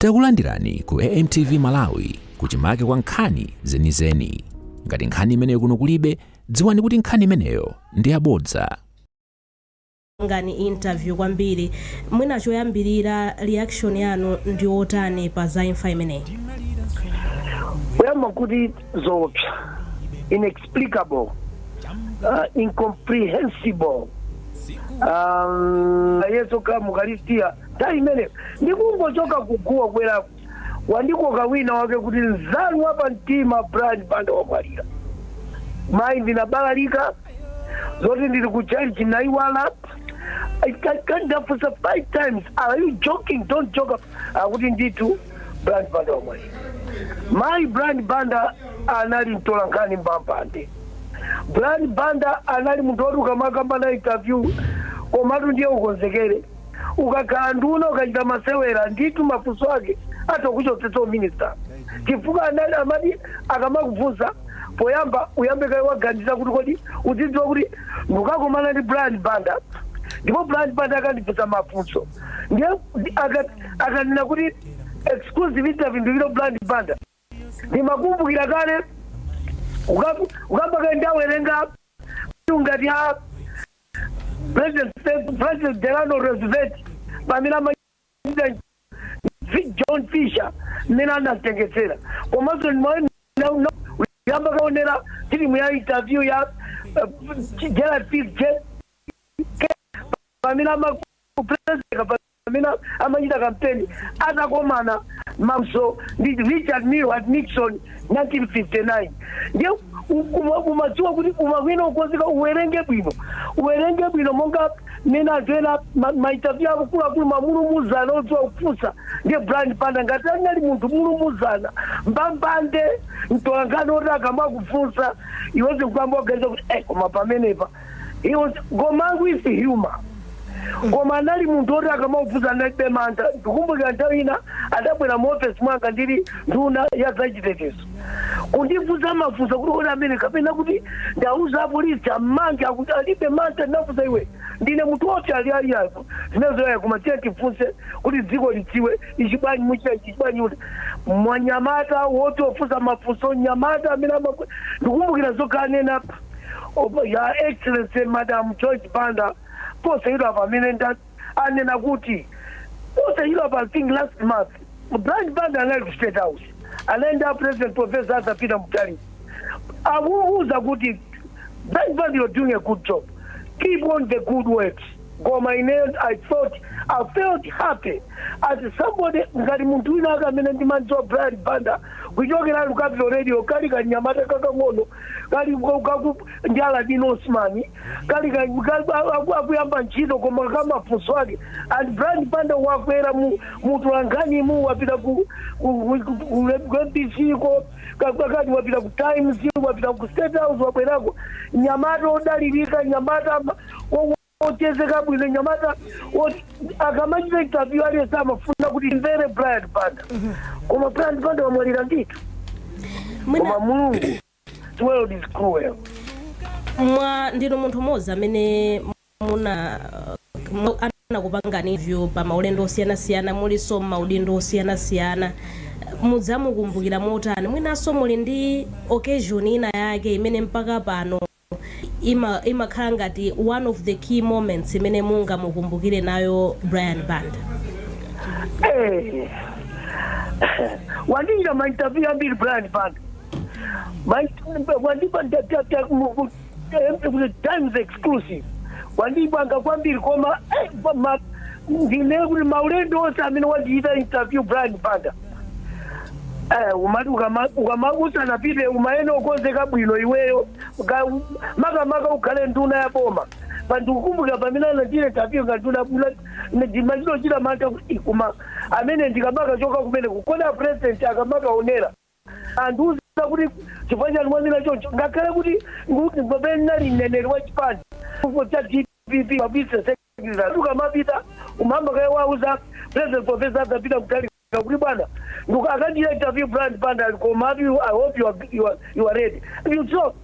Takulandirani ku AMTV Malawi, kuchimake kwa nkhani zenizeni. Ngati nkhani imeneyo kuno kulibe, dziwani kuti nkhani imeneyo ndi yabodza. Ngani interview kwambiri, mwina choyambirira, reaction yanu ndi otani pa za imfa imeneyi? Kuyamba kuti zoopsa, inexplicable, incomprehensible. Yesu kha mukalistia nthawi imeneyo ndikungochoka kuguwa kwera, wandikoka wina wake kuti mzanu wa mtima Brian Banda wamwalira. Mayi, ndinabalalika zoti ndili ku church, naiwala. Ndafunsa five times, "Are you joking? Don't joke." Akuti ndithu Brian Banda wamwalira. Mayi, Brian Banda anali mtolankhani mbambande. Brian Banda anali munthu woti ukamakamba na interview, komatu ndiye ukonzekere. Ukakhala nduna, ukachita masewera, ndithu mafunso ake atakuchotsetsa minister, chifukwa anali amati akamakufunsa poyamba uyambe kaye waganiza kuti kodi uzidziwa kuti ndikukakumana ndi Brian Banda, ndipo Brian Banda akandifunsa mafunso. Ndiye akanena kuti exclusive interview ndipita Brian Banda, ndimakumbukira kale ukamba kaye ndawerenga ngati a President Delano Roosevelt pamene amachita John Fisher mmene anatengetsera, komanso yamba kaonera filimu ya interview ya Gerald Fitzgerald pamene ama president pamene amachita kampeni atakomana maso ndi Richard Milhous Nixon 1959. Ndiye umadziwa kuti umakwina ukonzeka, uwerenge bwino, uwerenge bwino monga mmene anthu ena ma interview akuluakulu mamulumuzana odziwa kufunsa. Ndiye Brian Banda ngati anali munthu mulumuzana mbambande, mtolankhani oti akamakufunsa iweze kukamba waganiza kuti koma pamenepa he was komangu is humor, koma anali munthu oti akamakufunsa analibe mantha. Ndikumbukira nthawi ina adabwera mu office mwanga ndili nduna ya zachitetezo kundifunsa mafunso kuti oti amene kapena kuti ndauza apolisi ammange, akuti alibe mantha. Ndinafunsa, "Iwe, ndine munthu woti ali ali apo zimenezo, koma tiye tifunse kuti dziko lidziwe ichi bwanji muchita ichi bwanji?" Kuti mwanyamata woti ofunsa mafunso, nyamata amene ndikumbukira zokhanena ya Excellency Madam George Banda posachedwa pamene anena kuti posachedwa pa, I think last month, Brian Banda anali ku State House, anaenda President Professor Arthur Peter Mutharika akuuza kuti, "Brian Banda, you're doing a good job, keep on the good works." Koma ine I thought, I felt happy as somebody ngati munthu wina ake amene ndimadziwa Brian Banda kuchokera ku Capital Radio, kali kanyamata kakang'ono kali kaku ndi Aladin Osman, kali akuyamba ntchito, koma kamafunso ake. And Brian Banda wakwera mu mutolankhanimu, wapita ku MBC ko kati, wapita ku Times, wapita ku State House, wabwerako nyamata odalirika, nyamata ochezeka bwino, nyamata akamachita interview aliyense amafuna kuti imvere Brian Banda. Koma Brian Banda wamwalira ndithu. Mwina Koma Mulungu, the world is cruel. Mwa ndinu munthu mmodzi amene muna anakupangani interview pa maulendo osiyanasiyana, mulinso maudindo osiyanasiyana, mudzamukumbukira motani? Mwinanso muli ndi occasion ina yake imene mpaka pano imakhala ngati one of the key moments imene mungamukumbukire nayo Brian Banda? Wandichita ma interview ambiri Brian Banda. Wandipa Times exclusive, wandipanga kwambiri, koma ndine kuti maulendo onse amene wandichita interview Brian Banda, umati ukama usanapite umayene ukonzeka bwino iweyo, makamaka ukhale nduna ya boma. Pandikukumbukira pamene anachita interview nga nduna, ndimachitochita mantha kuti koma amene ndikamaka choka kumene kukona president akamakaonera andiuza kuti chifukwa chani mwamina choncho, ngakhale kuti nguti pamene nali mneneri wa chipani cha DPP, mabisa secretary, ukamapita umahamba kaye wauza President Professor Arthur Peter Mutharika kuti bwana, akandira interview Brian Banda, koma I hope you are ready. So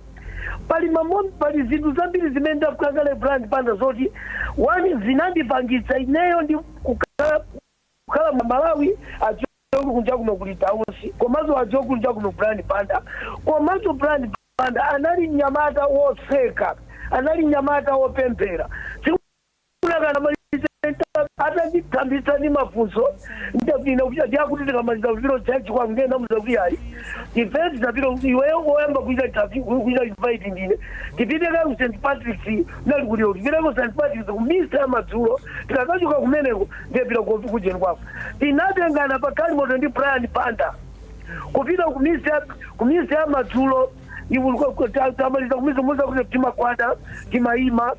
pali mambo, pali zinthu zambiri zimene ndakukakale Brian Banda zoti one zinandipangitsa ineyo ndi kukhala Malawi adziwe. Kunja kuno kuli Dausi, komanso adziwe kunja kuno Brian Banda. Komanso Brian Banda anali mnyamata woseka, anali mnyamata wopemphera. Sikunakana atanditambisa ndi mafunso ndiyakuti tikamaliza kupita church kwangu, ndiye ndamuza kuti ayi, ife tisapita, iweyo woyamba kuita interview, kuita invite ndine, tipite ka ku St Patrick's, nali kuti tipite ku St Patrick's ku misa ya madzulo, tikakachoka kumeneko ndiyepita kujeni kwako. Tinatengana pa galimoto ndi Brian Banda kupita kumisa ya madzulo. Tamaliza kumisa, muza kuti timakwada, timayima.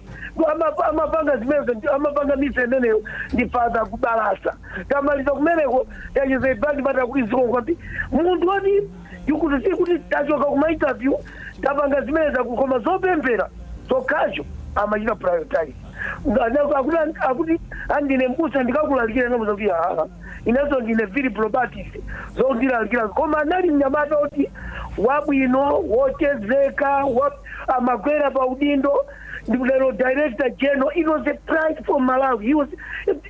Amapanga zimenezo, amapanga misa imeneyo ndi Father Kubalasa. Tamaliza kumeneko, tacheza ibandi pata kuti ziko kwambi munthu woti ikuti sikuti tachoka kuma interview, tapanga zimene, koma zopemphera zokhazo amachita prioritize. Akuti andine mbusa, ndikakulalikira, namuza kuti aa, inenso ndine Philip Baptist, zondilalikira. Koma anali mnyamata oti wabwino, wochezeka, amagwera pa udindo. Lero director general, it was a pride for Malawi. He was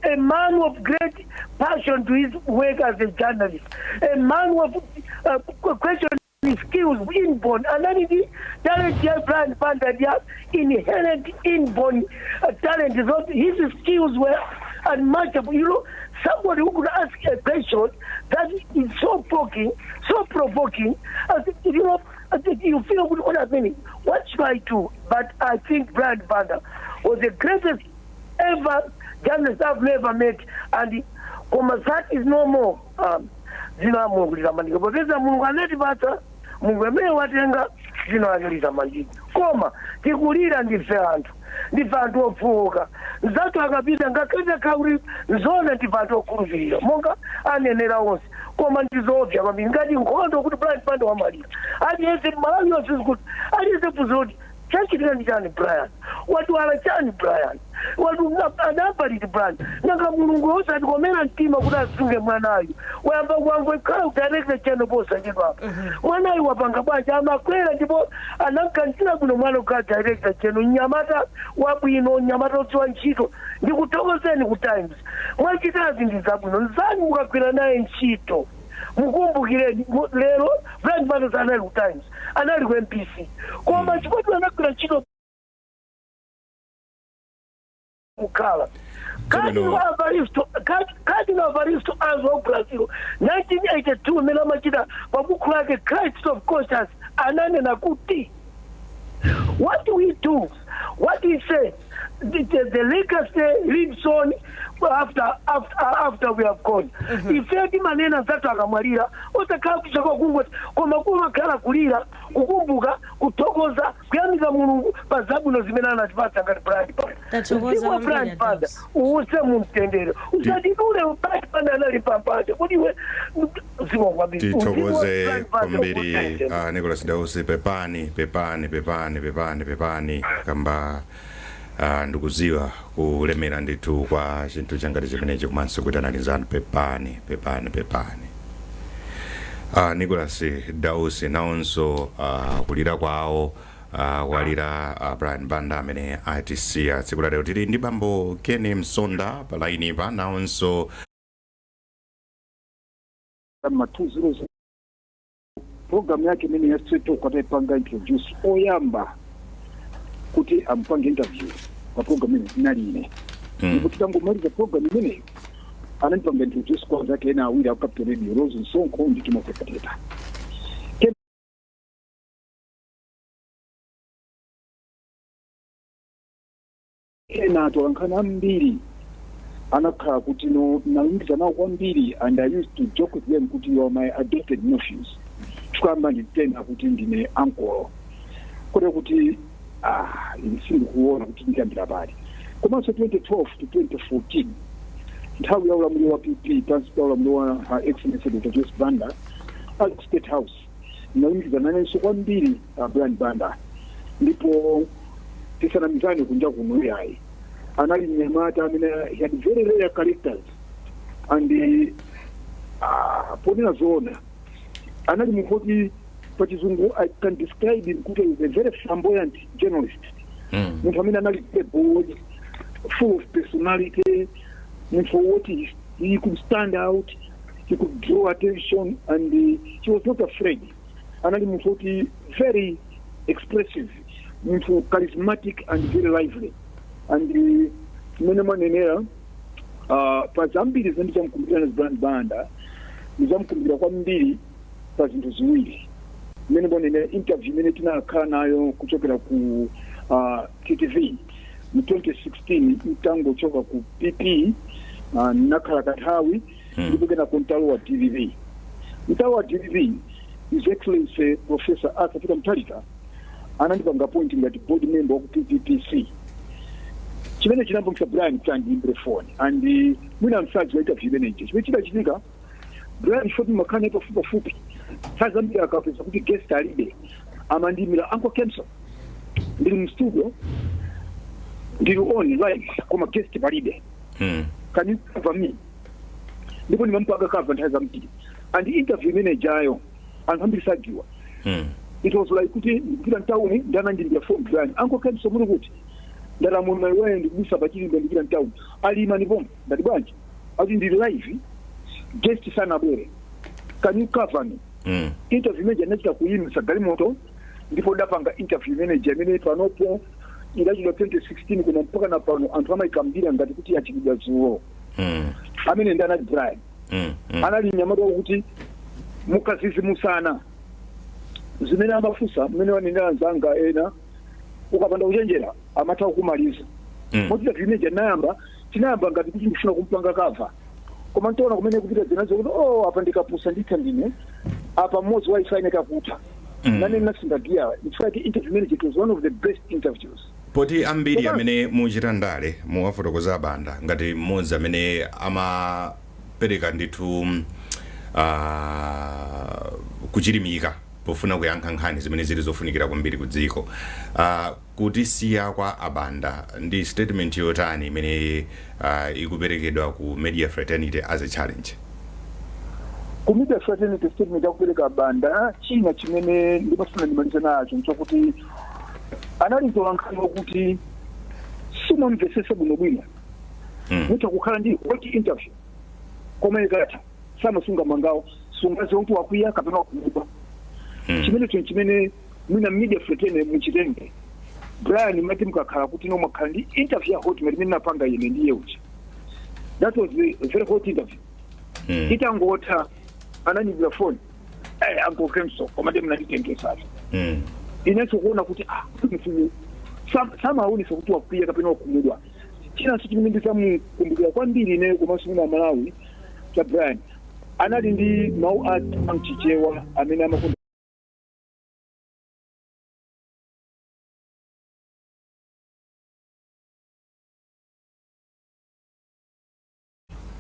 a man of great passion to his work as a journalist, a man of question skills inborn. Anali ndi talent ya Brian Banda ya inherent, inborn talent. So his skills were unmatchable. Somebody who could ask a question that is so provoking, so provoking, as you feel good, what happening, what should I do? But I think Brian Banda was the greatest ever journalist I've never met, and koma that is no more. Dzina la Mulungu litamandika, popeza Mulungu anatipatsa, Mulungu amene watenga, dzina lake litamandika. Koma tikulira, ndife anthu, ndife anthu ofowoka. Mzathu akapita, ngakhale kuti nzona ndife anthu okhulupirira monga anenera onse, koma ndizoopsa kwambiri ngati nkhondo kuti Brian Banda wamalira. Aliyense, Malawi yonse zikuti, aliyense funso kuti chachitika ndi chani? Brian wadwala chani? Brian adapa liti? Brian, nanga Mulungu osatikomera mtima kuti asunge mwanayu? Wayamba kuangokhala director channel posachedwapa, mwanayu wapanga bwanji? Amakwera ndipo anamkanizira bwino mwana kukhala director channel. Mnyamata wabwino, mnyamata odziwa ntchito. Ndikuthokozeni ku Times, mwachitazi ndi zabwino. Nzani mukagwira naye ntchito, mukumbukireni. Lero Brian Banda anali ku Times, anali ku MBC, koma chifukwa anagwira ntchito kukhala Cardinal Evaristo Arns wa Brazil, 1982, imene amachita pa buku lake Crisis of Conscience, ananena kuti what we do, what we say, the legacy lives on after we have gone. Ife timanena zathu akamwalira, osakhala kuchaka kungoti, koma kumakhala kulira, kukumbuka, kuthokoza, kuyamika Mulungu pa zabwino zimene anatipatsa ngati Brian Banda. Tathokoza Mzimu wa kwambiri, Brian Banda Adams. uuse mumtendere, usatidule. Brian Banda anali pambande kuti iwe ziko kwambiri. Mzimu wa Tithokoze Brian Banda kwambiri. uuse. Nicholas Dausi, pepani, pepani, pepani, pepani, pepani kamba ndikuziwa kulemera ndithu kwa chinthu changati chimenechi, komanso kuti analizanu. Pepani, pepani, pepani. Nicholas Dausi nawonso kulira kwawo, walira Brian Banda amene atisiya tsiku la lero. Tili ndi bambo Ken Msonda pa line pa nawonso. Ma 20 program yake imene ya Straight Talk ataipanga introduce, oyamba kuti amupange interview pa program imene inali ine. Ndipo titangomaliza program imeneyo, anandipanga introduce kwa anzake ena awiri aku Capital Radio, Rose Msonkho ndi Timothy Kateta. Ena atolankhani ambiri anakhala kuti no nalumikiza nawo kwambiri, and I used to joke with them kuti, "You are my adopted nephews," chifukwa nditena kuti ndine ankolo kotero kuti ine sindikuona kuti ndiyambira pali. Komanso 2012 to 2014, nthawi ya ulamuliro wa PP, pansi pa ulamuliro wa Her Excellency Dr Joyce Banda ali ku State House, ndinalumikiza nanenso kwambiri Brian Banda. Ndipo tisanamizane kunja kuno yayi, anali mnyamata amene he had very rare characters, and ponena zoona anali munthu woti pachizungu I can describe him kuti he is a very flamboyant journalist, munthu amene anali very bold, full of personality, munthu woti he could stand out. He could draw attention and he was not afraid. Anali munthu woti very expressive, munthu charismatic and very lively. And mmene mwanenera, pa zambiri zimene ndizamkumbukira na Brian Banda, ndizamkumbukira kwambiri pa zinthu ziwiri. Mmene mwanenera, interview imene tinakhala nayo kuchokera ku TTV mu 2016, mtangochoka ku PP, nakhala kanthawi, ndipo kenako mtalowa DPP. Mtalowa DPP, His Excellency Professor Arthur Peter Mutharika anandipanga appoint ngati board member wa ku PPPC, chimene chinapangitsa Brian kuti andiyimbire phone. And mwina msaji wa interview imeneyi, chimene chidachitika, Brian foti makhala naye pafupi pafupi, nthawi zambiri akapeza kuti guest alibe, amandiyimbira, "Uncle Kemso, ndili mu studio, ndili on live, koma guest palibe. Can you cover me?" Ndipo ndimampanga cover nthawi zambiri. And interview imene ijayo anthu ambiri sadziwa. It was like kuti ndikupita mtawuni, ndanandimbira phone Brian, "Uncle Kemso, muli kuti?" Ndati, "I'm on my way, ndikubisa pachilimbe, ndikupita mtawuni." "Alima ndipomwe." Ndati, "Bwanji?" Ati, "Ndili live, guest sanabwere, can you cover me?" Interview imene anachita kuyimisa galimoto, ndipo dapanga interview imeneja imene panopo idachitwa 2016, koma mpaka na pano anthu amayikambira ngati kuti yachitidwa dzulo. Amene ndi anali Brian. Anali mnyamata wakuti mukazizimusana zimene amafunsa, mmene wanenera anzanga ena, ukapanda kuchenjera amatha kukumaliza. Moti interview imeneja tinayamba, tinayamba ngati kuti ndifuna kumpanga cover, koma ntaona kumene kupita zinazo kuti, oh, apa ndikapusa nditha ndine apa, mmodzi wa ife kakutha. Nane nasinda giya. In fact, interview imeneja, it was one of the best interviews. Poti ambiri amene muchita ndale muwafotokoza Banda ngati mmodzi amene amapereka ndithu kuchilimika pofuna kuyankha nkhani zimene zili zofunikira kwambiri ku dziko, kutisiya kwa Abanda ndi statement yotani imene ikuperekedwa ku media fraternity as a challenge? Ku media fraternity, statement yakupereka Banda, china chimene ndimafuna ndimalize nacho nchokuti anali mtolankhani wakuti simamvesese bwinobwino. Mutha kukhala ndi hot interview, koma ikatha samasunga mangawo, sungaziwa kuti wakwiya kapena wakuba. Chimene chimene mwina media fraternity muchitenge, Brian mati mukakhala kuti no mwakhala ndi interview ya hot imene napanga ine ndiye uja, that was a very hot interview. Itangotha ananyimbira phone, "Eh, Uncle Kemso, koma ndi mnanditengesatu." Inenso kuona kuti ah, mfumu samaonesa kuti wakwiya kapena wakhumudwa. Chinanso chimene ndizamukumbukira kwambiri ineyo komanso mwina Malawi cha Brian, anali ndi mawu a mchichewa amene amakonda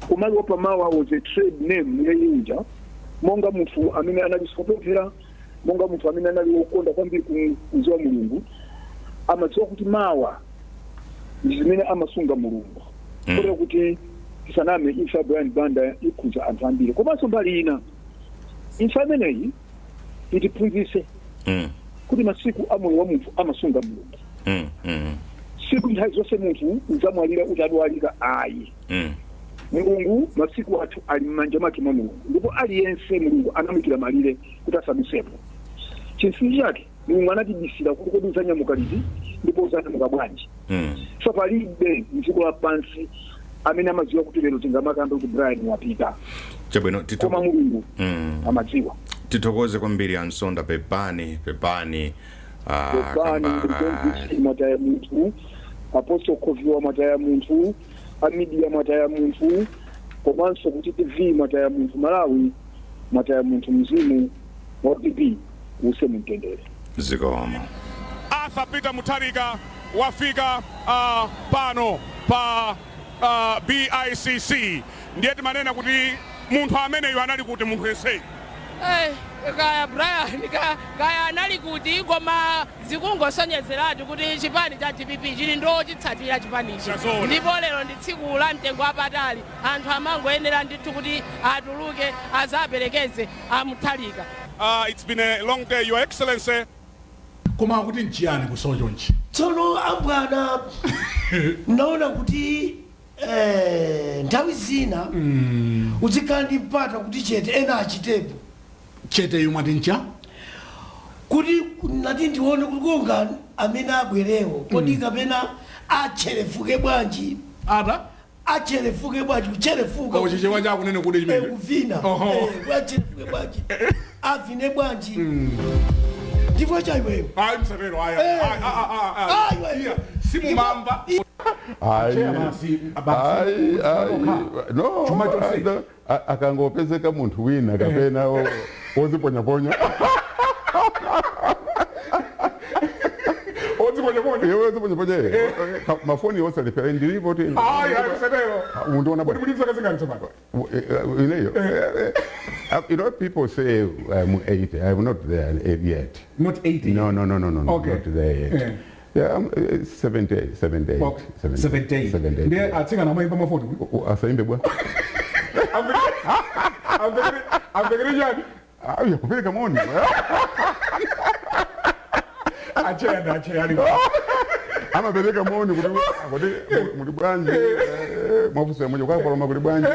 kumali wapamawa, was a trade name yeyinja, monga munthu amene anali sopemphera, monga munthu amene anali wokonda kwambiri kudziwa Mulungu, amadziwa kuti mawa ndi zimene amasunga Mulungu. Kotero kuti tisaname, imfa ya Brian Banda ikhuza anthu ambiri. Komanso mbali ina, imfa imeneyi itiphunzitse kuti masiku a moyo wa munthu amasunga Mulungu. Siku nthawi zonse munthu udzamwalira utadwalika, ayi. Mulungu, masiku athu ali m'manja mwake mwa Mulungu, ndipo aliyense Mulungu anamuyikira malire kuti asadusepo. Chinsinsi chake Mulungu anatibisira kuti kodi udzanyamuka liti ndipo udzanyamuka bwanji. So palibe mdziko lapansi amene amadziwa kuti lero tingamakambe kuti Brian wapita, Chabwino. Koma Mulungu amadziwa. Tithokoze kwambiri, Ansonda. Pepani, pepani. Pepani. Mwataya munthu, Apostle Khoviwa mwataya munthu, a media mwataya munthu, komanso kuti TV mwataya munthu, Malawi mwataya munthu. Mzimu wa PP uuse mumtendere. Zikomo. Arthur Peter Mutharika wafika pano pa BICC. Ndiye timanena kuti munthu ameneyu anali kuti munthu yenseyu? Eh, kaya Brian kaya anali kuti, koma zikungosonyezeratu kuti chipani cha DPP chili ndochitsatira chipanichi. Chazoona. Ndipo lero ndi tsiku la mtengo wapatali, anthu amangoyenera ndithu kuti atuluke azaperekeze Amutharika. It's been a long day, Your Excellency. Koma akuti nchiyani kusowa chonchi? Tsono ambwana, naona kuti Nthawi zina uzikhala ndi mpata kuti chete, ena achitepo. Chete yomwe atincha. Kuti nati ndione kuti konga amene abwerewo kodi kapena acherefuke bwanji. Ata. Acherefuke bwanji, kucherefuka. Ochichewa chakunene kuti chimene Kuvina. Oho. Acherefuke bwanji, avine bwanji, chifukwa cha iweyo. Ayi, msatero ayi. Eh. Ayi, ayi, Ayi, ayi. Iya, simumamva. Ayi, ayi, ayi, no. Chuma chonse. Ayi, akangopezeka munthu wina kapena woziponyaponya. Odziponyaponya. Iwe woziponyaponya, mafoni osalipira ndilipo ti. Ayi, ayi, msatero. Undiona Kuti bwana. muli zaka zingati tsopano? Ineyo, you know, people say I'm 80. I'm not there yet. Not 80? No, no, no, no, no, no. Okay. Not there yet. Yeah, I'm 78, 78. Okay. 78. 78. Ndiye atsikana amayimba mafoni? Asaimbe bwa. Amvekere chani? Ayi, kupereka moni. Acheya, acheya ali. Amapereka moni kuti muli bwanji, mwafusa mwenye kwakoloma kuli bwanji.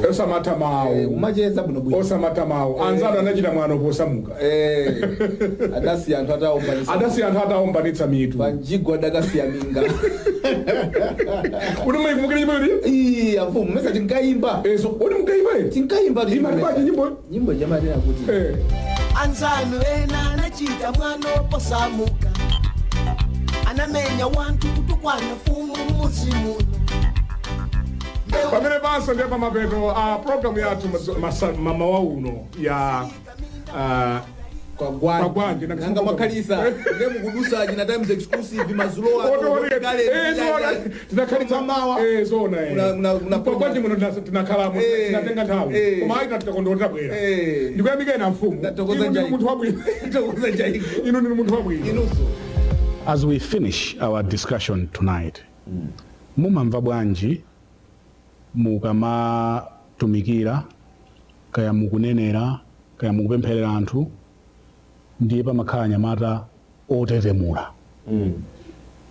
Osamata mawu. Umacheza bwino bwino. Osamata mawu. Anzanu anachita mwano posamuka. Adasiya anthu ataombanitsa. Adasiya anthu ataombanitsa mitu. Panjigo adakasiya minga. Kuti muyikumukire nyimbo ili? Ii, amfumu, mesa tinkayimba. So uli mukayimba ili? Tinkayimba. Imati bwanji nyimbo? Nyimbo jamatera kuti Anzanu ena anachita mwano posamuka, anamenya wanthu kutukwana fumu mmuzi muno. Pamene panso ndiye pamapeto a programu yathu mamawa uno ya Kwagwanji. Kwagwanji. Nanga mwakhalisa nge mukudusa china Times Exclusive mazulo Kwagwanji muno tinakhalamo, tinatenga nthawi, koma ayi, tatikakondolera bwera. Ndikuyamika ina mfumu. Inu ndinu munthu wabwino, inu ndinu munthu wabwino. As we finish our discussion tonight, mumamva bwanji mukamatumikira, kaya mukunenera, kaya mukupempherera anthu, ndiye pamakhala anyamata otetemula,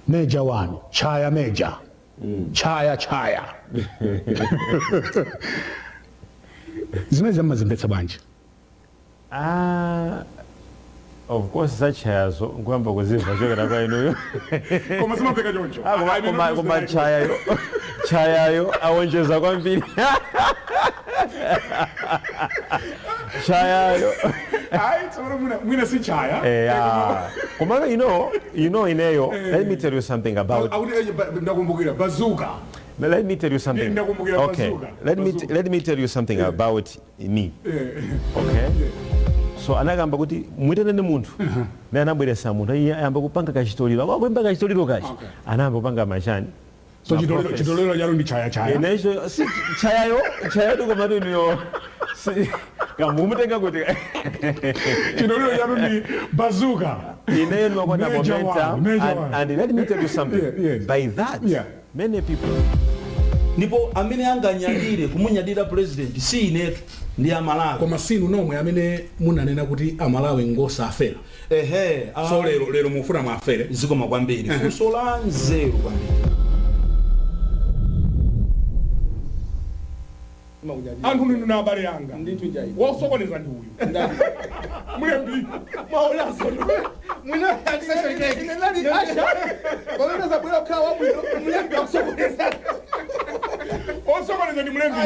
Major one, chaya, major chaya, chaya, zimene zamazimvetsa bwanji? Ah, of course, zachayazo nkuyamba kuzimva chokera kwa inuyo. Koma zimamveka choncho. Ah, koma chayayo, chayayo awonjeza kwambiri, chayayo. Ayi, tsono mwina si chaya. Yeah. Koma you know ineyo, let me tell you something about Akuti ndakumbukira bazooka. Let me tell you something. Ndakumbukira Okay. bazooka. Let me tell you something about me. Okay. So anakamba kuti mwitenene munthu, naye anabweresa munthu, iye ayamba kupanga kachitoliro, akuimba kachitoliro kachi, anayamba kupanga machani. So Ma chitoliro prophecy. Chitoliro chalo ndi chaya chaya. Inecho si chayayo, chayayo komatu inuyo kamumutenga kuti Chitoliro chalo ndi bazooka. Ineyo ndimakonda Major momentum one, major and, one. and let me tell you something. Yeah, yes. By that, many people Ndipo amene anganyadire kumunyadira president si inetu, ndi Amalawi. Koma sinu nomwe amene munanena kuti Amalawi ngosafera? Ehe. So lero mufuna mwafere? Zikoma kwambiri, funso la nzeru kwambiri. Anthu ninu na abale anga, wosokoneza ndi uyu mulembi. Mwaonaso mwina asha pamene zabwera kukhala wabwino, mlembi akusokoneza. Osokoneza ndi mlembi.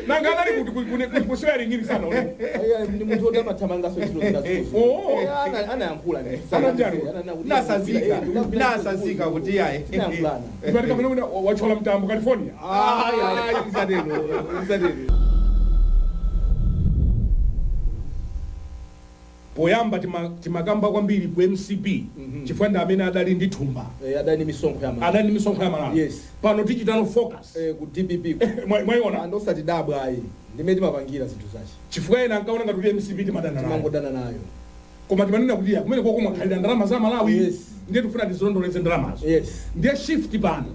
Nanga anali kuti kusewera ingini sana ule? Ndi munthu woti amathamangaso ntchito. Oh. Anayankhula. Anajani? Nasazika, nasazika kuti yayi. Ngati kapena kuti wachola mtambo California. Msatero, msatero. Poyamba timakamba kwambiri ku MCP chifukwa ndi amene adali ndi thumba. Adali ndi misonkho ya Malawi. Adali ndi misonkho ya Malawi. Yes. Pano tichitano focus ku DPP. Mwayiona? Andosati dabwa ayi, ndimene timapangira zinthu zache. Chifukwa ena ankaona ngati kuti MCP timadana nayo. Timangodana nayo. Koma timanena kuti ya kumene koko mwakhalira ndalama za Malawi. Yes. Ndiye tifuna tizilondoleze ndalamazo. Yes. Ndiye shift pano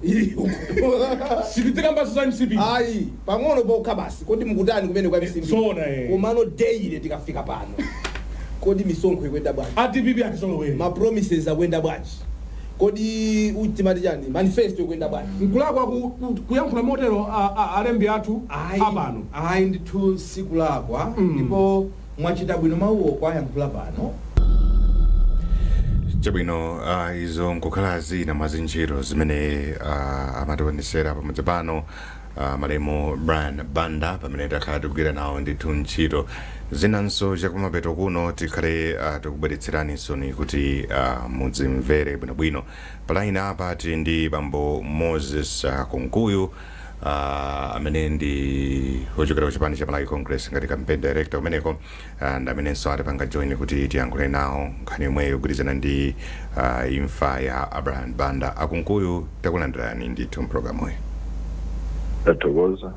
sitidzikambaso za MCP. Ayi, pang'ono pokha basi, kodi mukutani kumene kwa MCP? Zona, eh. Komano daily tikafika pano Kodi misonkho ikuyenda bwanji? A DPP atizolowere. Ma promises akuyenda bwanji? Kodi timati chani, manifesto ikuyenda bwanji? Nkulakwa kuyankhula motero alembi athu apano? Ayi ndithu, sikulakwa, ndipo mwachita bwino mawuwo kwayankhula pano. Chabwino, izo nkukhala zina mwa zintchito zimene amationesera pamodzi pano malemu Brian Banda, pamene takhala tikugwira nawo ndithu ntchito. Zinanso chakumapeto kuno tikhale tikubweretseraninso kuti mudzimvere bwinobwino. Pa line apa tili ndi bambo Moses Kunkuyu, amene ndi ochokera ku chipani cha Malawi Congress ngati campaign director kumeneko, and amenenso atipanga join kuti tiyankhule nawo nkhani yomweyo yogwirizana ndi imfa ya Abraham Banda. Akunkuyu, takulandirani ndithu mpulogalamuyi. Tathokoza.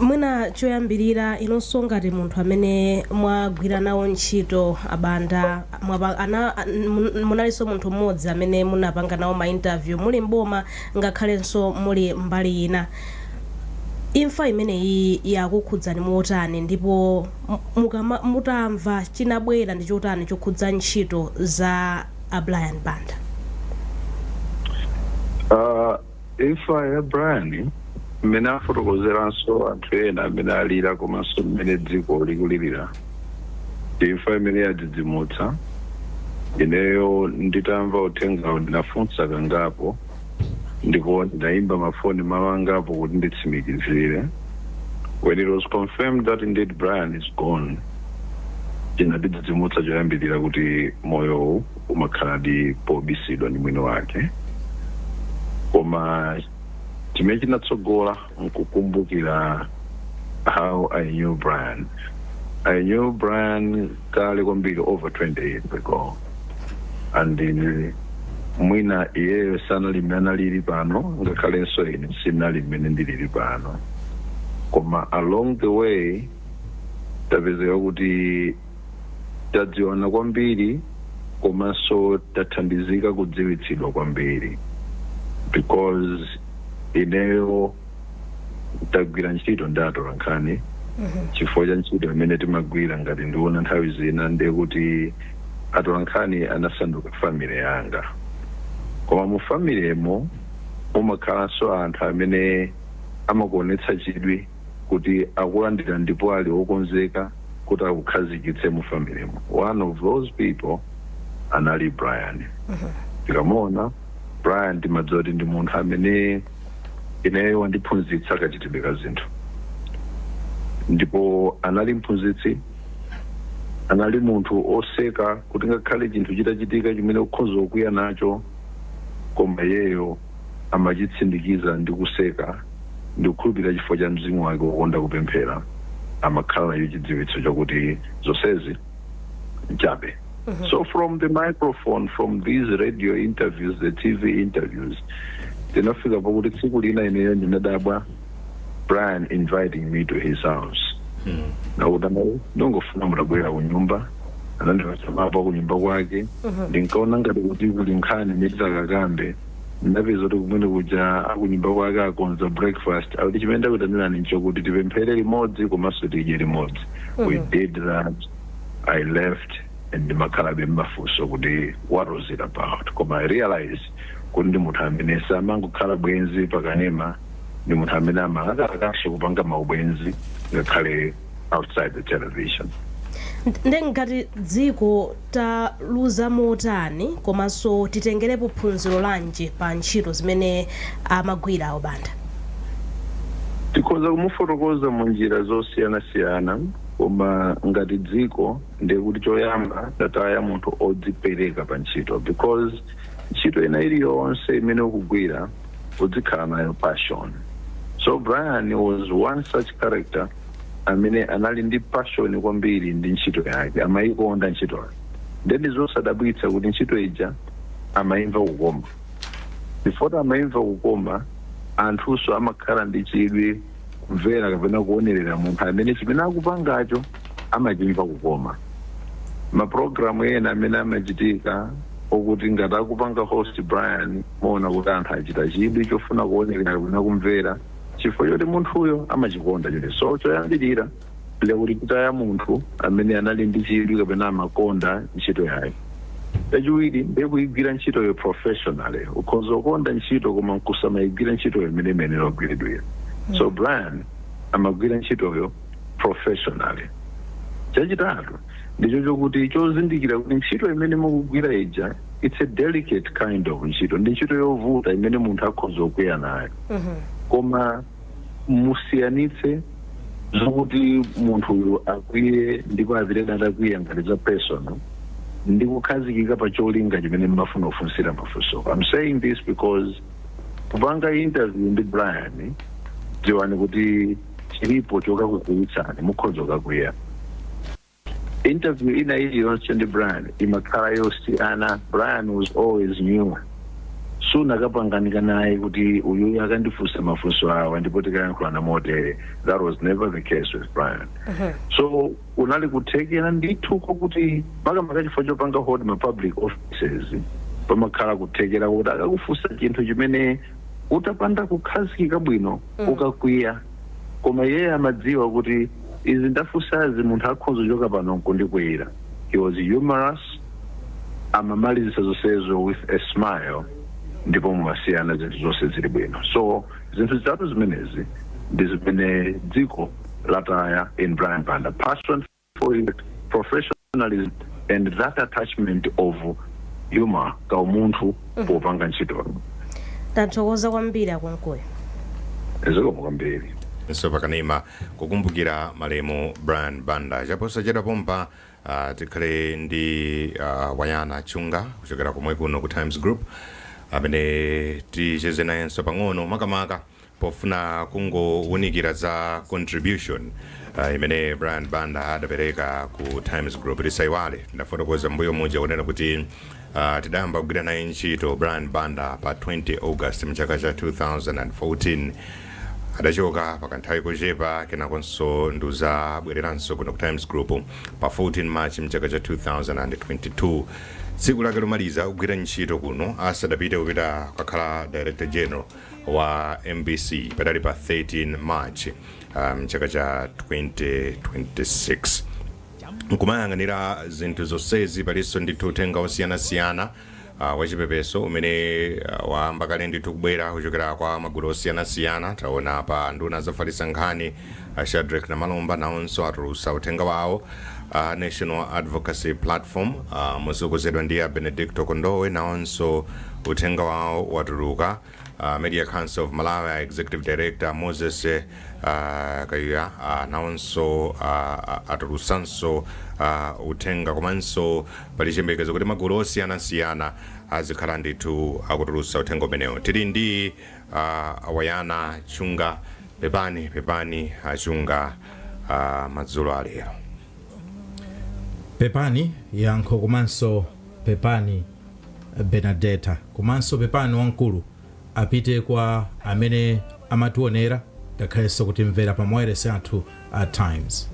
Mwina choyambirira, inonso ngati munthu amene mwagwira nawo ntchito abanda, munalinso munthu mmodzi amene munapanga nawo ma interview muli mboma ngakhalenso muli mbali ina, imfa imeneyi yakukhudzani motani, ndipo mutamva chinabwera ndi chotani chokhudza ntchito za a Brian Banda? Imfa ya Brian, mmene afotokozeranso anthu ena amene alira komanso mmene dziko likulirira, ndi imfa imene yadzidzimutsa ineyo. Nditamva uthengawo ndinafunsa kangapo ndipo ndinayimba mafoni malo angapo kuti nditsimikizire. When it was confirmed that indeed Brian is gone, chinatidzidzimutsa choyambirira kuti moyowu umakhala ndi pobisidwa ndi mwini wake. Koma chimene chinatsogola nkukumbukira how I knew Brian. I knew Brian kale kwambiri, over 20 years ago, and mwina iyeyo sanali mmene analili pano, ngakhalenso ine sinali mmene ndilili pano, koma along the way tapezeka kuti tadziwana kwambiri komanso tathandizika kudziwitsidwa kwambiri, because ineyo tagwira ntchito ndi atolankhani chifukwa cha ntchito imene timagwira. Ngati ndiona nthawi zina, ndiye kuti atolankhani anasanduka family yanga, koma mu familymo mumakhalanso anthu amene amakuonetsa chidwi kuti akulandira ndipo ali okonzeka kuti akukhazikitse mu familymo. One of those people anali Brian. Tikamuona Brian, timadziwa kuti ndi munthu amene ineyo wandiphunzitsa kachitidwe ka zinthu, ndipo anali mphunzitsi, anali munthu oseka, kuti ngakhale chinthu chitachitika chimene ukhoza kukwiya nacho, koma iyeyo amachitsindikiza ndi kuseka. Ndikukhulupirira chifukwa cha mzimu wake wokonda kupemphera, amakhala nacho chidziwitso chakuti zonsezi nchabe. So from the microphone, from these radio interviews, the TV interviews, tinafika pakuti tsiku lina ineyo ndinadabwa Brian inviting me to his house, nakuti ndongofuna mutabwera kunyumba. Anandipatsa mapu kunyumba kwake. Ndinkaona ngati kuti kuli nkhani imene titakakambe. Ndinapeza kuti kumene kuja akunyumba kwake akonza breakfast, akuti chimene ndakuitanirani nchokuti tipemphere limodzi komanso tidye limodzi. We did that. I left and ndimakhalabe mmafunso kuti what was it about, koma I realize kuti ndi munthu amene samangokhala bwenzi pakanema, ndi munthu amene amalakalakanso kupanga maubwenzi ngakhale outside the television. Nde ngati dziko taluza motani, komanso titengerepo phunziro lanji pa ntchito zimene amagwira a Banda? Tikhoza kumufotokoza mu njira zosiyanasiyana, koma ngati dziko ndiye kuti choyamba tataya munthu odzipereka pa ntchito, because ntchito ina iliyonse imene ukugwira uzikhala nayo passion. So Brian was one such character amene anali ndi passion kwambiri ndi ntchito yake, amayikonda ntchitoyo. Ndeni zosadabwitsa kuti ntchito ija amayimva kukoma. Before amayimva kukoma, anthunso amakhala ndi chidwi kumvera kapena kuonerera munthu amene chimene akupangacho amachimva kukoma. Mapulogalamu ena amene amachitika okuti ngati akupanga host Brian, muona kuti anthu achita chidwi chofuna kuonerera kapena kumvera chifukwa choti munthuyo amachikonda choti. So choyambirira Ndikuti kutaya munthu amene anali ndi chidwi kapena amakonda ntchito yake. Chachiwiri, ndiye kuyigwira ntchitoyo professionally. Ukhoza kukonda ntchito koma nkusamayigwira ntchitoyo imene imenera kugwiridwira. So Brian amagwira ntchitoyo professionally. Chachitatu ndicho chokuti chozindikira kuti ntchito imene mukugwira ija, it's a delicate kind of ntchito, ndi ntchito yovuta imene munthu akhoza kukwiya nayo, koma musiyanitse zokuti munthu uyu akwiye ndipo apite atakwiya ngati za personal ndi kukhazikika pa cholinga chimene mmafuna kufunsira mafunso. I'm saying this because kupanga interview ndi Brian, dziwani kuti chilipo chokakukwiyitsani, mukhoza kukakwiya. Interview ina iliyonse ndi Brian imakhala yosiyana. Brian was always new. Sunakapanganika naye kuti uyuyu akandifunsa mafunso awa ndipo tikayankhulana motere. That was never the case with Brian. So unali kuthekera ndithu kokuti makamaka chifukwa chopanga hold ma public offices, pamakhala kuthekera kuti akakufunsa chinthu chimene utapanda kukhazikika bwino ukakwiya. Koma iye amadziwa kuti izi ndafunsazi, munthu akhoza kuchoka pano nkundikwiyira. He was humorous, amamalizisa zonsezo with a smile ndipo mumasiyana zinthu zonse zili bwino. So zinthu zitatu zimenezi ndi zimene dziko lataya in Brian Banda: passion for it, professionalism and that attachment of humor, kaumunthu popanga ntchito. Tathokoza kwambiri, akunkuyo. Zikomo kwambiri. So pakanema kukumbukira malemu Brian Banda. Chaposachedwa pompa tikhale ndi Wayana Chunga kuchokera komwe kuno ku Times Group, amene ticheze nayenso pang'ono, makamaka pofuna kungowunikira za contribution imene Brian Banda adapereka ku Times Group. Tisayiwale, ndafotokoza mbuyo muja kunena kuti tidayamba kugwira naye ntchito Brian Banda pa 20 August mchaka cha 2014. Adachoka pakanthawi kochepa, kenakonso nduzabwereranso kuno ku Times Group pa 14 March mchaka cha 2022, tsiku lake lomaliza kugwira ntchito kuno asadapite kupita kukakhala Director General wa MBC, padali pa 13 March mchaka cha 2026. Nkumayang'anira zinthu zonsezi, palinso ndithu uthenga osiyanasiyana wachipepeso umene wayamba kale ndithu kubwera kuchokera kwa magulu osiyanasiyana. Taona pa nduna zofalitsa nkhani, Shadrick Namalomba, nawonso atulutsa uthenga wawo. National Advocacy Platform, motsogozedwa ndi a Benedicto Kondowe, nawonso uthenga wawo watuluka. Media Council of Malawi, Executive Director Moses Kayuya, nawonso atulutsanso uthenga. Komanso pali chiyembekezo kuti magulu osiyanasiyana azikhala ndithu akutulutsa uthenga umenewo. Tili ndi Wayana Chunga. Pepani, pepani Achunga, madzulo alero. Pepani Yankho, komanso pepani Benadeta, komanso pepani wamkulu apite kwa amene amationera ngakhalenso kutimvera pa mawayilesi athu a Times.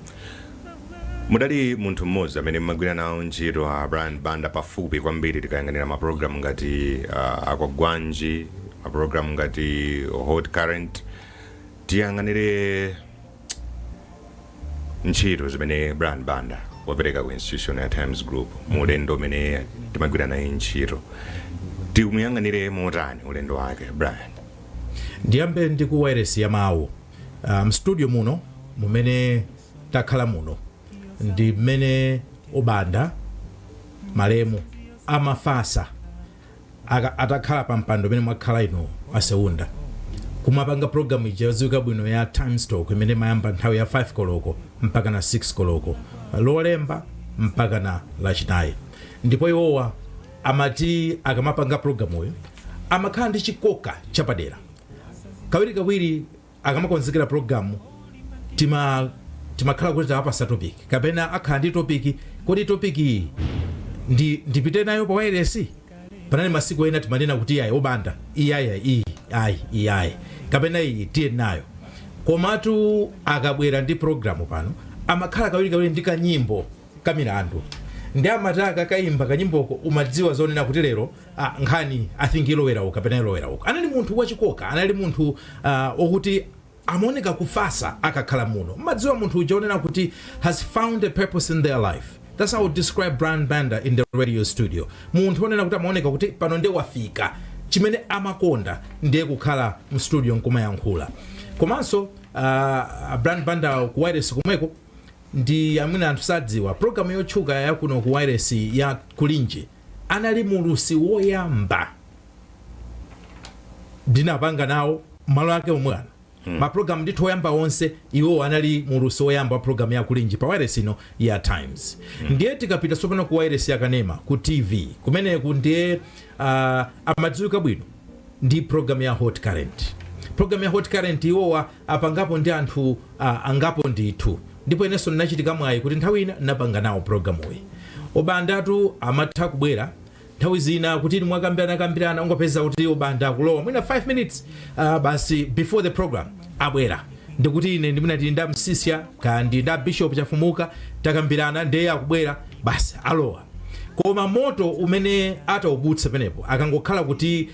Mudali munthu mmodzi amene mmagwira nawo ntchito a Brian Banda pafupi kwambiri, tikayang'anira mapulogalamu ngati Akwagwanji, mapulogalamu ngati Hot Current. Tiyang'anire ntchito zimene Brian Banda wapereka ku institution ya Times Group mu ulendo umene timagwira naye ntchito. Timuyang'anire motani ulendo wake Brian? Ndiyambe ndi ku wireless ya mawu. Mstudio muno mumene takhala muno ndi mmene Obanda malemu amafasa atakhala pa mpando umene mwakhala inu Aseunda, kumapanga programu ija yodziwika bwino ya Times Talk imene imayamba nthawi ya 5 koloko mpaka na 6 koloko, Lolemba mpaka na Lachinayi. Ndipo iwowa amati akamapanga programuyo amakhala ndi chikoka chapadera. Kawirikawiri akamakonzekera programu timakhala kuti tawapasa topic kapena akhala ndi topic, kodi topic iyi ndipite nayo pa wireless? Panali masiku ena timanena kuti iyayi Obanda, iyayi, iyi ayi, iyayi, kapena iyi tiye nayo. Komatu akabwera ndi programu pano amakhala kawirikawiri ndi kanyimbo kamilandu, ndi amati akakayimba kanyimboko umadziwa zonena kuti lero nkhani, I think, ilowera uku kapena ilowera uku. Anali munthu wachikoka, anali munthu wokuti Amaoneka kufasa akakhala muno. Mmadziwa munthu uja onena kuti has found a purpose in their life. That's how I would describe Brian Banda in the radio studio. Munthu onena kuti amaoneka kuti pano ndiye wafika chimene amakonda, ndiye kukhala mstudio nkumayankhula. Komanso Brian Banda ku wireless komweko ndi amene anthu sadziwa, programu yotchuka yakuno ku wireless ya Kulinji, anali mulusi woyamba ndinapanga nawo malo ake omwe ano. Mapulogalamu ndithu oyamba onse, iwo anali mulusi woyamba wa programu ya Kulinji pa wireless ino ya Times. Ndiye tikapita tsopano ku wireless yakanema, ku TV kumeneku, ndiye amadziwika bwino ndi programu ya Hot Current. Programu ya Hot Current iwowa apangapo ndi anthu angapo ndithu, ndipo inenso ndinachitika mwayi kuti nthawi ina ndinapanga nawo programuyi. Obandatu amatha kubwera nthawi zina kuti mwakambirana kambirana, ungopeza kuti Obanda akulowa mwina 5 minutes basi before the program abwera, ndikuti ine ndimene tili nda Msisya kandi nda Bishop Chafumuka, takambirana, ndiye akubwera basi, alowa. Koma moto umene ataubutsa penepo, akangokhala kuti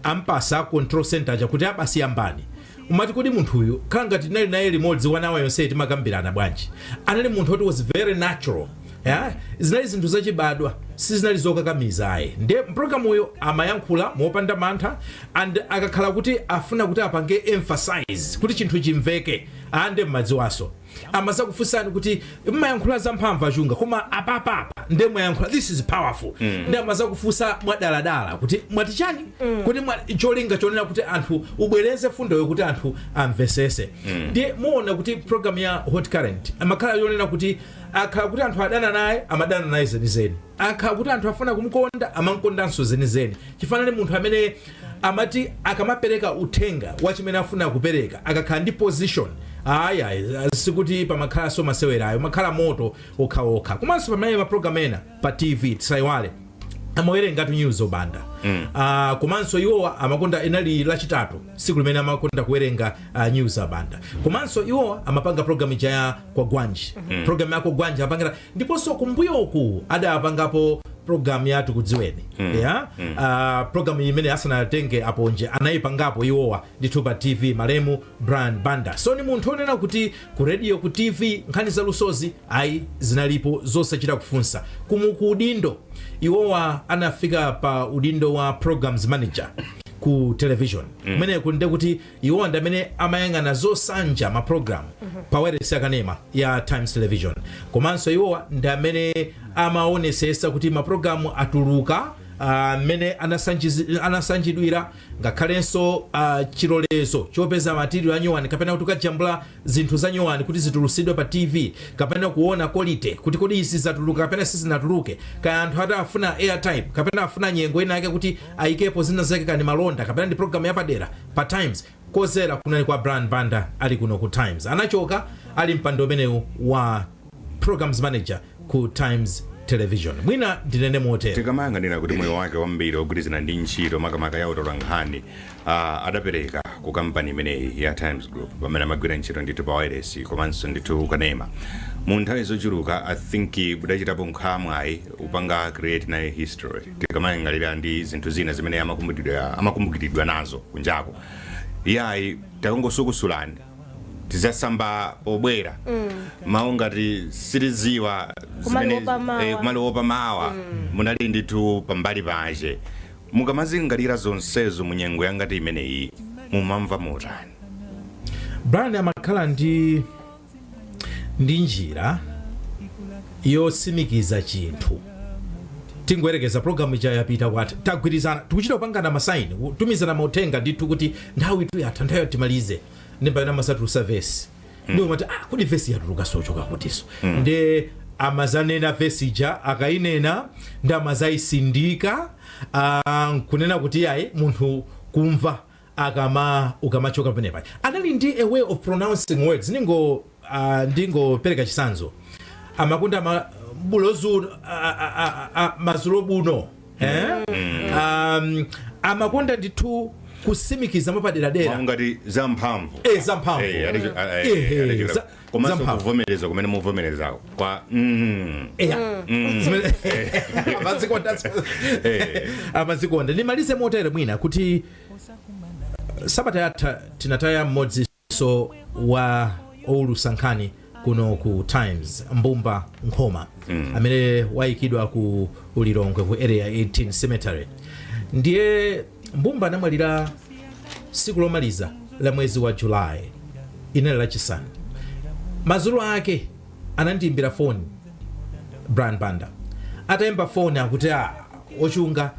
ampasa control center chakuti abasi yambani, umati kuti munthuyu khala ngati tinali naye limodzi wanawa yonse timakambirana bwanji? Anali munthu woti was very natural, yeah? Zinali zinthu zachibadwa, sizinali zokakamiza ayi. Ndiye mpulogalamuyo amayankhula mopanda mantha, and akakhala kuti afuna kuti apange emphasize kuti chinthu chimveke, ande mmadziwaso amazakufunsani kuti mmayankhula zamphamvu achunga, koma apapapa ndiye mwayankhula, this is powerful. Ndi amazakufunsa mwadaladala kuti mwati chani, kuti cholinga chonena kuti anthu ubwereze fundoyo kuti anthu amvesese. Ndiye muona kuti program ya Hot Current amakhala yonena kuti akhala kuti anthu adana naye, amadana naye zenizeni, akhala kuti anthu afuna kumukonda, amamukondanso zenizeni. Chifanani munthu amene amati akamapereka uthenga wa chimene afuna kupereka, akakhala ndi position, aya, sikuti pamakhalanso masewerayo, makhala moto okhaokha. Komanso pamene mapulogalamu ena pa TV, tisayiwale amawerengatu news Obanda. Komanso iwowa amakonda, inali Lachitatu siku limene amakonda kuwerenga news Abanda. Komanso iwowa amapanga program ija ya Kwagwanji. Program ya Kwagwanji apangira, ndiponso kumbuyoku adapangapo program ya Tikudziweni. Yeah? Program imene asanatenge aponje anayipangapo iwowa ndithu pa TV, malemu Brian Banda. So ni munthu onena kuti ku radio, ku TV, nkhani zalusozi ayi zinalipo zosachita kufunsa. Kumu ku udindo, iwowa anafika pa udindo wa programs manager ku television. Kumeneko ndi kuti iwowa ndi amene amayang'ana zosanja ma program pa wireless yakanema ya Times Television. Komanso iwowa ndi amene amaonesesa kuti mapulogalamu atuluka mmene anasanjidwira, ngakhalenso chilolezo chopeza material anyuwani kapena kuti ukajambula zinthu za nyuwani kuti zitulusidwe pa TV, kapena kuona quality kuti kodi izi zatuluka kapena sizinatuluke, kaya anthu ati afuna airtime kapena afuna nyengo ina yake kuti ayikepo zina zake, kani malonda kapena ndi program yapadera pa Times, kozera kunali kwa Brian Banda ali kuno ku Times. Anachoka ali mpando umenewu wa programs manager ku Times Television. Mwina ndinene motero. Tikamayang'anira kuti moyo wake wambiri ogwirizana ndi ntchito, makamaka ya utolankhani, adapereka ku kampani imeneyi ya Times Group pamene amagwira ntchito ndithu pa wireless komanso ndithu kanema mu nthawi zochuluka, I think budachitapo nkhamwayi upanga create naye history. Tikamayang'anira ndi zinthu zina zimene amakumbukiridwa nazo kunjako, iyayi, takangosukusulani tizasamba pobwera, mawu ngati sitiziwa. Kumaliwopa mawa. Kumaliwopa mawa, munali ndithu pambali pache. Mukamazingalira zonsezo munyengo yangati imeneyi, mumamva motani? Brian amakhala ndi njira yosimikiza chinthu. Tingoyerekeza programu ija yapita kwati tagwirizana, tikuchita kupangana masaini, kutumizana mauthenga ndithu kuti nthawi itu yatha, nthawi timalize, ndi pamene amasatulusa vesi. Ndi umati, "Ah, kodi vesi yatuluka sochoka kutiso?" Ndi amazanena vesi ija, akayinena ndi amazayisindika, nkunena kuti yayi, munthu kumva akama ukamachoka penepa. Anali ndi a way of pronouncing words. Ndingopereka chitsanzo, amakonda bulozu, mazulo buno, eh? Amakonda ndithu kusimikiza mapaderadera. Mawu ngati zamphamvu. Eh, zamphamvu. Komanso Zamphamvu. kuvomereza kumene muvomerezako kwa Eya. Amazikonda, amazikonda. Ndimalize motere mwina kuti sabata yatha tinataya mmodzinso Analinso wa owulutsa nkhani kuno ku Times, Mbumba Nkhoma, amene wayikidwa ku Lilongwe ku Area 18 Cemetery. Ndiye Mbumba anamwalira tsiku lomaliza la mwezi wa July, inali Lachisanu. Madzulo ake anandiyimbira foni Brian Banda. Atayimba foni akuti, "A Ochunga,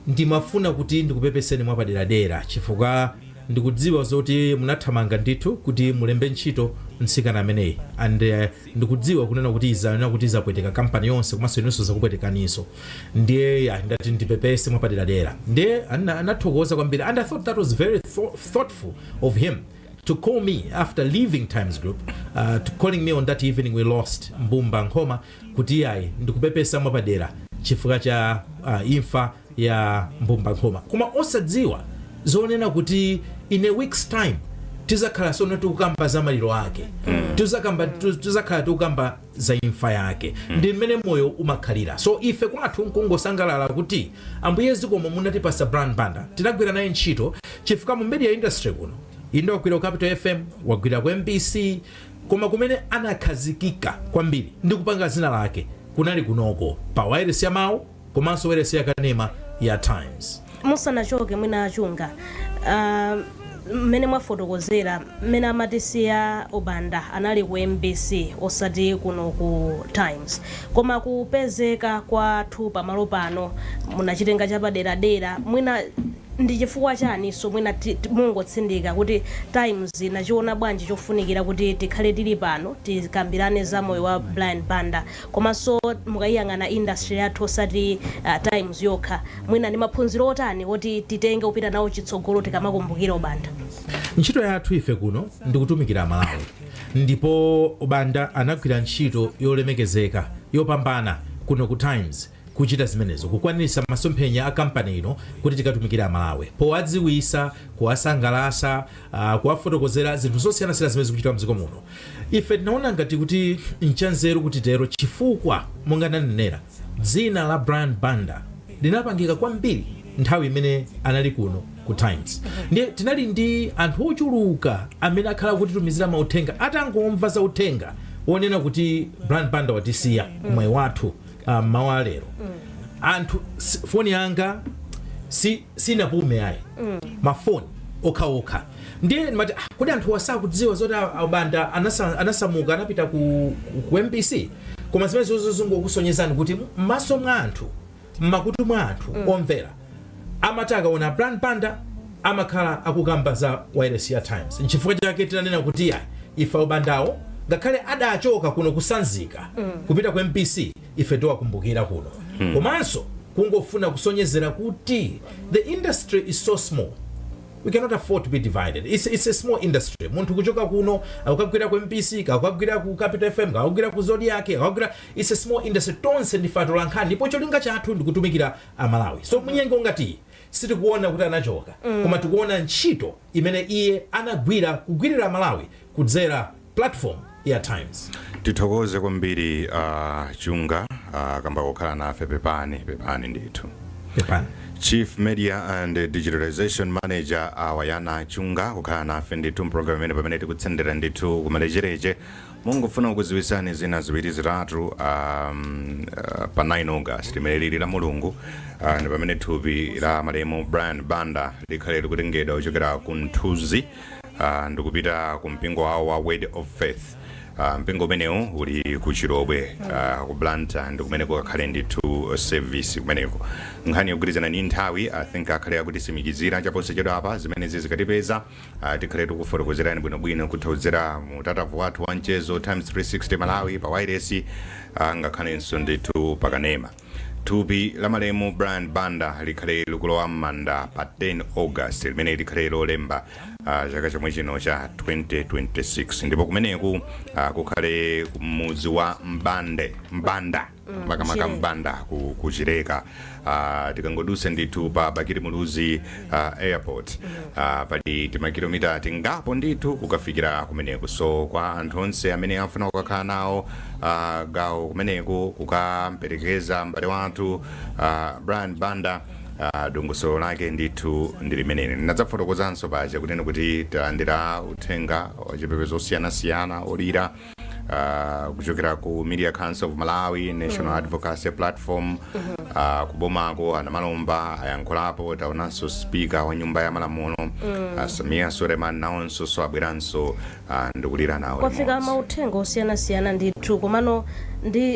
ndimafuna kuti ndikupepeseni mwapaderadera chifukwa ndikudziwa zoti munathamanga ndithu kuti mulembe ntchito mtsikana ameneyi, and ndikudziwa kunena kuti izanena kuti izapweteka kampani yonse komanso inunso zakupwetekaninso. Ndiye ya, ndati ndipepese mwapaderadera." Ndiye anathokoza kwambiri, and I thought that was very thoughtful of him to call me after leaving Times Group, to calling me on that evening we lost Mbumba Nkhoma, kuti ayi, ndikupepesa mwapadera chifukwa cha imfa ya Mbumba Nkhoma, koma osadziwa zonena kuti in a week's time tizakhala sono tikukamba za maliro ake, tizakhala tikukamba za imfa yake. Ndi mmene moyo umakhalira. So ife kwathu nkungosangalala kuti Ambuye zikomo munatipasa Brian Banda, tinagwira naye ntchito, chifukwa mu media industry kuno inde wagwira ku Capital FM, wagwira ku MBC, koma kumene anakhazikika kwambiri ndi kupanga zina lake kunali kunoko pa wireless ya mawu komanso wireless ya kanema ya Times. Musanachoke, mwina Achunga, mmene mwafotokozera mmene amatisiya Obanda, anali ku MBC osati kuno ku Times, koma kupezeka kwathu pamalo pano munachitenga chapaderadera, mwina ndi chifukwa chani? So mwina mungotsindika kuti Times inachiona bwanji chofunikira kuti tikhale tili pano tikambirane za moyo wa Brian Banda, komanso mukayiyang'ana industry yathu osati Times yokha, mwina ndi maphunziro otani oti titenge kupita nawo chitsogolo tikamakumbukira Obanda? Ntchito yathu ife kuno ndikutumikira Malawi, ndipo Obanda anagwira ntchito yolemekezeka, yopambana kuno ku Times, kuchita zimenezo, kukwanitsa masomphenya a kampani ino kuti tikatumikira Amalawi powadziwisa, kuwasangalasa, kuwafotokozera zinthu zosiyanasiyana zimene zikuchitika mdziko muno. Ife tinaona ngati kuti nchanzeru kuti tero, chifukwa monga ndanenera, dzina la Brian Banda linapangika kwambiri nthawi imene anali kuno ku Times. Ndiye tinali ndi anthu ochuluka amene akhala kutitumizira mauthenga atangomva za uthenga wonena kuti Brian Banda watisiya kumwayi wathu mawa lero. Anthu foni yanga sinapume ayi, mafoni okhaokha. Ndiye ndimati, "Ah, kodi anthu asakudziwa zoti Abanda anasamuka, anapita ku MBC?" Koma zimene zozingokusonyezani kuti m'maso mwa anthu, m'makutu mwa anthu omvera, amati akaona Brian Banda amakhala akukamba za wireless ya Times. Nchifukwa chake tinanena kuti ayi, ife Obandawo ngakhale adachoka kuno kusanzika kupita ku MBC, ife tiwakumbukira kuno. Komanso kungofuna kusonyezera kuti the industry is so small, we cannot afford to be divided. It's a small industry. Munthu kuchoka kuno akukagwira ku MBC, akukagwira ku Capital FM, akukagwira ku Zodiak, akukagwira, it's a small industry. Tonse ndife atolankhani, ndipo cholinga chathu ndikutumikira Amalawi. So munyengo ngati sitikuona kuti anachoka, koma tikuona ntchito imene iye anagwira kugwirira Malawi kudzera platform ya Times. Tithokoze kwambiri Chunga kamba kukhala nafe. Pepani, pepani ndithu. Pepani. Chief Media and Digitalization Manager Awayana Chunga kukhala nafe ndithu mpulogalamu imene pamene tikutsendera ndithu kumalechereche. Mungofuna kukudziwitsani zina ziwiri zitatu. Pa 9 August limene lili la Mulungu, ndi pamene thupi la malemu Brian Banda likhale likutengedwa kuchokera ku Nthuzi ndikupita ku mpingo wawo wa Word of Faith. Mpingo umenewu uli ku Chilobwe, ku Blantyre, ndi kumene kukakhale ndithu service kumeneko. Nkhani yogwirizana ndi nthawi, I think akhale akutisimikizira chaposachedwa apa. Zimenezi zikatipeza, tikhale tikufotokozerani bwinobwino kuthauzira mu tatavu wathu wa mchezo, Times 360 Malawi pa wireless, ngakhalenso ndithu pakanema. Thupi la malemu Brian Banda likhale likulowa m'manda pa 10 August limene likhale Lolemba, chaka chomwe chino cha 2026, ndipo kumeneku kukhale mudzi wa Mbande, Mbanda, makamaka Chileka. Mbanda ku Chileka. Tikangodutsa ndithu pa Bakili Muluzi Airport, pali timakilomita tingapo ndithu kukafikira kumeneku. So kwa anthu onse amene afuna kukakhala nawo gawo kumeneku kukamperekeza m'bale wathu Brian Banda, Dongosolo lake ndithu ndi limeneli. Ndinadzafotokozanso paja kunena kuti talandira uthenga wachipepezo osiyanasiyana olira kuchokera ku Media Council of Malawi, National Advocacy Platform, kubomako anamalomba ayankhulapo. Taonanso Speaker wa Nyumba ya Malamulo, Sameer Suleman, nawonso so abweranso ndikulira nawo. Kwafika mauthenga osiyanasiyana ndithu. Komano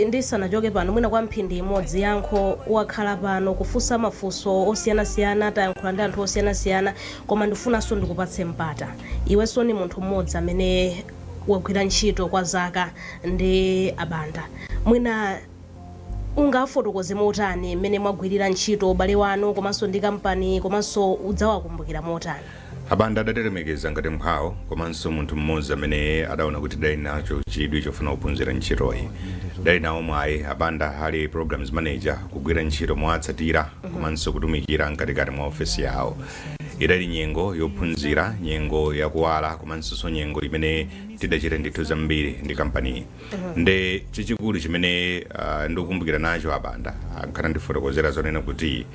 ndisanachoke pano, mwina kwa mphindi imodzi, yankho wakhala pano kufunsa mafunso osiyanasiyana, tayankhula ndi anthu osiyanasiyana, koma ndifunanso ndikupatse mpata. Iwenso ni munthu mmodzi amene wagwira ntchito kwa zaka ndi abanda, mwina ungafotokoze motani mmene mwagwirira ntchito, ubale wanu komanso ndi kampani, komanso udzawakumbukira motani? Abanda adatilemekeza ngati mphwawo, komanso munthu mmodzi amene adaona kuti dali nacho chidwi chofuna kuphunzira ntchitoyi. Dali nawo mwayi abanda ali programs manager kugwira ntchito mowatsatira komanso kutumikira mkatikati mwa ofesi yawo. Idali nyengo yophunzira, nyengo yakuwala, komanso nyengo imene tidachita ndithu zambiri ndi kampaniyi. Nde chachikulu chimene ndikukumbukira nacho abanda ankhala ndifotokozera zonena kuti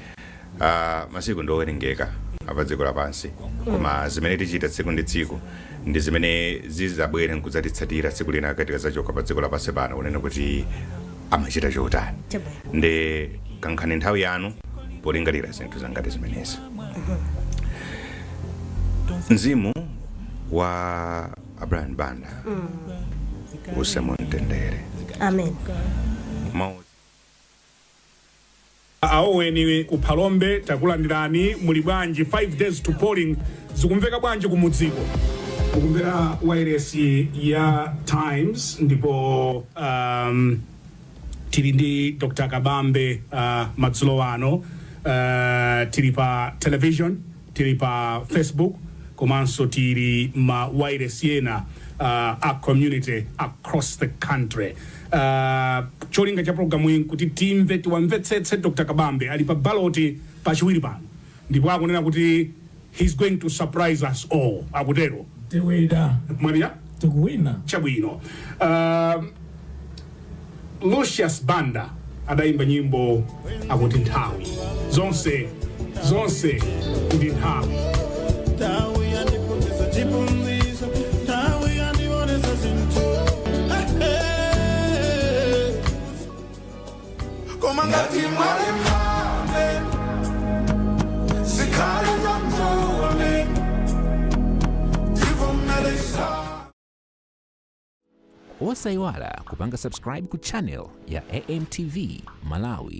masiku ndiowerengeka apa dziko lapansi, koma zimene tichita tsiku ndi tsiku ndi zimene zizabwere nkudzatitsatira tsiku lina katika zachoka pa dziko lapansi pano, kunena kuti amachita chotani. Nde kankhani nthawi yanu polingalira zinthu zangati zimenezi. Mzimu wa Abraham Banda uuse mumtendere. Amen. Mawu. Aoweni ku Phalombe, takulandirani. Muli bwanji? 5 days to polling, zikumveka bwanji kumudziko? Mukumvera wairesi ya Times, ndipo tili ndi Dr Kabambe madzulo ano. Tili pa television, tili pa Facebook, komanso tili ma wireless ena a community across the country. Cholinga cha programu iyi nkuti timve, tiwamvetsetse Dr Kabambe. Ali pa ballot pachiwiri pano, ndipo akunena kuti he's going to surprise us all, akutero. Tiwina. Mwabira. Tikuwina. Chabwino. Lucius Banda adayimba nyimbo akuti nthawi zonse, zonse ndi nthawi. Nthawi yandiphunzitsa chiphunzitso, nthawi yandionetsa zinthu. Hey, koma ngati mwalembabe zikhale chonchone, tivomereza. Osayiwala kupanga subscribe ku channel ya AMTV Malawi.